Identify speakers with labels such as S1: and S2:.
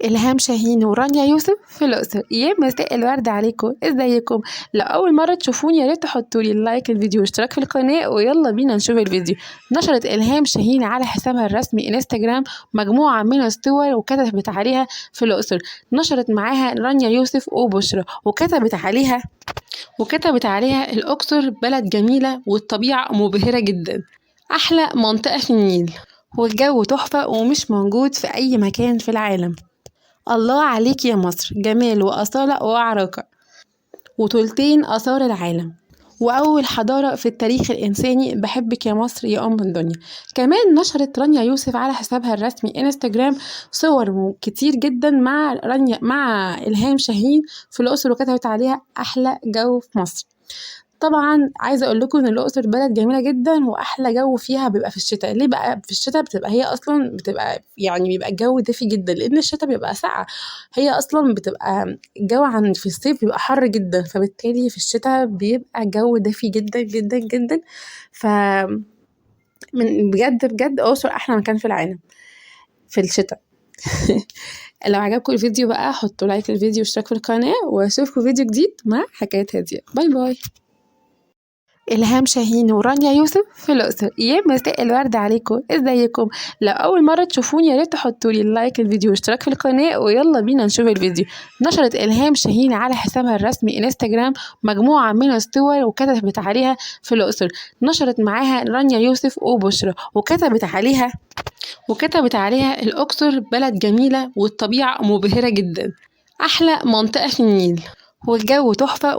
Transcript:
S1: إلهام شاهين ورانيا يوسف في الأقصر. يا مساء الورد عليكم، ازيكم؟ لو أول مرة تشوفوني يا ريت تحطوا لي like للفيديو واشتراك في القناة، ويلا بينا نشوف الفيديو. نشرت إلهام شاهين على حسابها الرسمي انستجرام مجموعة من الصور وكتبت عليها في الأقصر. نشرت معاها رانيا يوسف وبشرى وكتبت عليها الأقصر بلد جميلة والطبيعة مبهرة جدا، أحلى منطقة في النيل، والجو تحفة ومش موجود في أي مكان في العالم. الله عليك يا مصر، جمال وأصالة وعراقة وتلتين آثار العالم وأول حضارة في التاريخ الإنساني. بحبك يا مصر يا أم الدنيا. كمان نشرت رانيا يوسف على حسابها الرسمي انستجرام صور كتير جدا مع رانيا مع إلهام شاهين في الأقصر وكتبت عليها أحلى جو في مصر. طبعا عايزه اقول لكم ان الاقصر بلد جميلة جدا واحلى جو فيها بيبقى في الشتاء. ليه بقى في الشتاء؟ بتبقى هي اصلا بتبقى يعني بيبقى الجو دافي جدا، لان الشتاء بيبقى ساقع. هي اصلا بتبقى الجو عن في الصيف بيبقى حر جدا، فبالتالي في الشتاء بيبقى الجو دافي جدا جدا جدا. ف من بجد بجد الاقصر احلى مكان في العالم في الشتاء. لو عجبكم الفيديو بقى حطوا like للفيديو واشتراك في القناة، واشوفكم فيديو جديد مع حكايات هادية. bye bye. إلهام شاهين ورانيا يوسف في الأقصر. يا مساء الورد عليكم، ازيكم؟ لو أول مرة تشوفوني يا ريت تحطوا لي like للفيديو واشتراك في القناة، ويلا بينا نشوف الفيديو. نشرت إلهام شاهين على حسابها الرسمي انستجرام مجموعة من الصور وكتبت عليها في الأقصر. نشرت معاها رانيا يوسف وبشرى وكتبت عليها الأقصر بلد جميلة والطبيعة مبهرة جدا، أحلى منطقة في النيل، والجو تحفة.